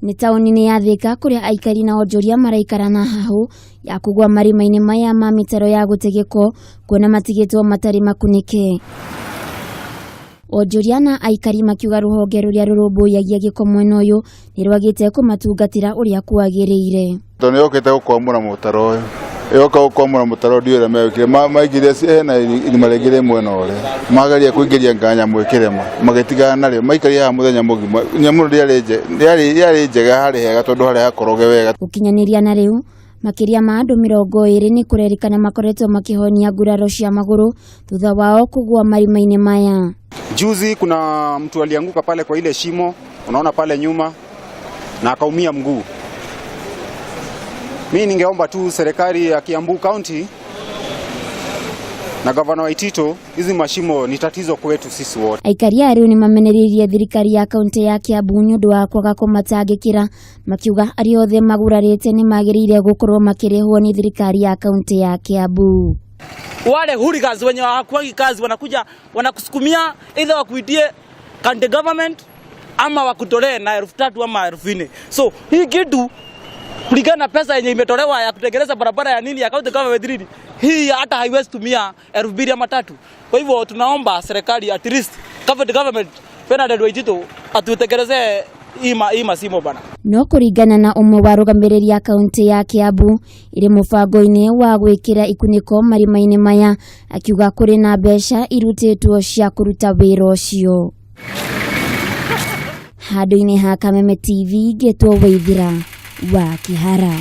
Nĩ taũni-inĩ ya Thika kũrĩa aikari na onjoria maraikara na hahũ ya kũgũa marima-inĩ maya ma mĩtaro ya gũte gĩko kuona matigĩtwo matarĩ makunĩke. Onjoria na aikari makiuga rũhonge rũrĩa rũrũmbũyagia gĩko mwena ũyũ nĩ rwagĩte kũmatungatĩra ũrĩa kwagĩrĩire. Tondũ nĩ yokĩte gũkwamũra mũtaro ũyũ, yoka gũkwamũra mũtaro ndiũĩ ũrĩa mekire, maingĩria hena irima rĩngĩ rĩ mwena ũrĩa, mageria kũingĩria nga nyamũ ĩkĩrema, magĩtigana narĩo, maikarire haha mũthenya mũgima, nyamũ ĩno ndĩarĩ njega harĩ hega tondũ harĩ hakoroge wega. Gũkinyanĩria na rĩu, makĩria ma andũ 20 nĩ kũrerĩkana makoretwo makĩhonia nguraro cia magũrũ thutha wao kũgũa marima-inĩ maya. Juzi kuna mtu alianguka pale kwa ile shimo, unaona pale nyuma, na akaumia mguu. Mi ningeomba tu serikali ya Kiambu County na gavana Waititu, hizi mashimo ni tatizo kwetu sisi wote. Aikari aya rĩu nĩ mamenereirie thirikari ya kaunti ya Kiambu nĩ ũndũ wa kwaga kũmatangĩkĩra, makiuga arĩa othe magurarĩte nĩ magĩrĩire gũkorwo makĩrĩhwo nĩ thirikari ya kaunti ya Kiambu. Wale hooligans wenye hawakuangi kazi wanakuja wanakusukumia, either wakuitie county government ama wakutolee na 3,000 ama 4,000. So hii kitu kulingana na pesa yenye imetolewa ya kutengeneza barabara ya nini ya county government nini, hii hata haiwezi tumia 2,000 ama 3,000. Kwa hivyo tunaomba serikali, at least county government, Bernard Waititu, atutengenezee hii mashimo bana. No kũringana na ũmwe wa arũgamĩrĩri a kaunti ya Kiambu ĩrĩ mũbango-inĩ wa gwĩkĩra ikunĩko marima-inĩ maya, akiuga kũrĩ na mbeca irutĩtwo cia kũruta wĩra ũcio. Handũ-inĩ ha Kameme TV, ngĩtwo Waithira wa Kĩhara.